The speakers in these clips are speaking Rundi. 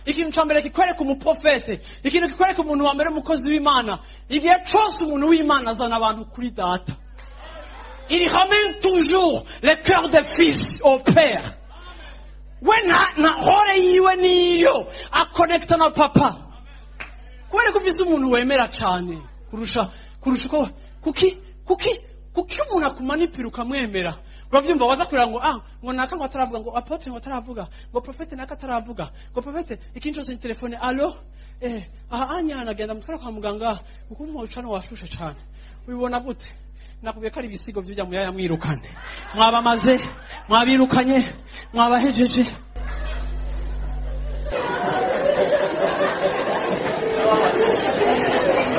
Ikintu ca mbere kikwereka umuprofete, ikintu kikwereka umuntu wa mbere umukozi w'Imana, igihe cose umuntu w'Imana azana abantu kuri data. Il ramène toujours le cœur des fils au père. We na role yiwe niyo akonekta na papa. Kubera ko ufise umuntu wemera cane kurusha uko kuki umuntu akumanipira ukamwemera. Uravyumva waza kurira ngo ngo naka ngo ataravuga, ngo apotre ngo ataravuga, ngo prophète naka ataravuga, ngo prophète ikintu cyose ni telefone, allo aha anyana agenda mutwara kwa muganga kuko umucano washushe cane. Ubibona gute? Nakubwiye ko ari ibisigo by'ujya muyaya mwirukane. Mwabamaze, mwabirukanye, mwabahejeje.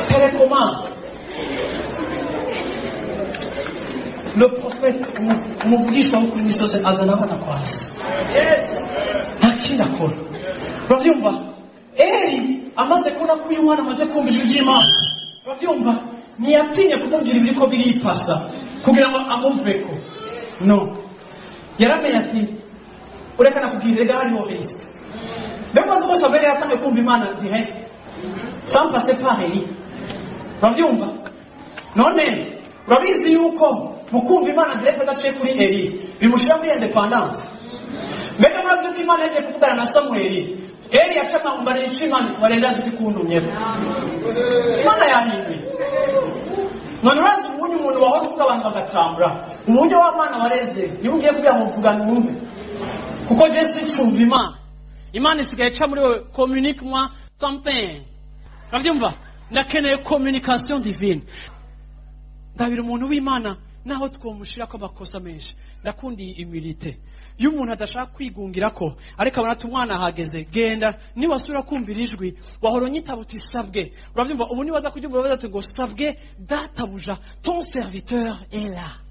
Télécommande. Le prophète umuvugishwa wo kuri misozi azana abana kwasi. Nta kindi akora. Uravyumva? Eli amaze kubona ko uyu mwana amaze kumva ijwi ry'Imana. Uravyumva? Ntiyatinye kumubwira ibiriko biripasa kugira ngo amuveko. No. Yaramenye ati ureka nakubwira rega hariho risque. Mbega uzi ko Samuel yatangiye kumva Imana direct sans passer par Eli. Uravyumva? None urabizi yuko mukumva Imana direct adaciye kuri Eli bimushira muri independence. Mbega murazi yuko Imana yaje kuvugana na Samuel, Eli yaca ambarira ico Imana ikubarenda azi ikuntumye. Imana yahinduye. None urazi ubundi umuntu wahora uvuga abantu bagatambura, uburyo w'abana bareze niba ugiye kugira ngo mvugane wumve, kuko je sincumva Imana. Imana isigaye ica muri wewe, communique moi something. Uravyumva? Ndakeneye communication divine. Ndabira umuntu w'Imana naho twomushirako amakosa menshi, ndakundiye humilité. Iyo umuntu adashaka kwigungira ko ariko abona ati umwana ahageze, genda niwasubira kumvira ijwi wahora unyitaba uti sabwe. Uravyumva? Ubu niwaza kuryumva urabaza ati ngo sabwe databuja, ton serviteur est là.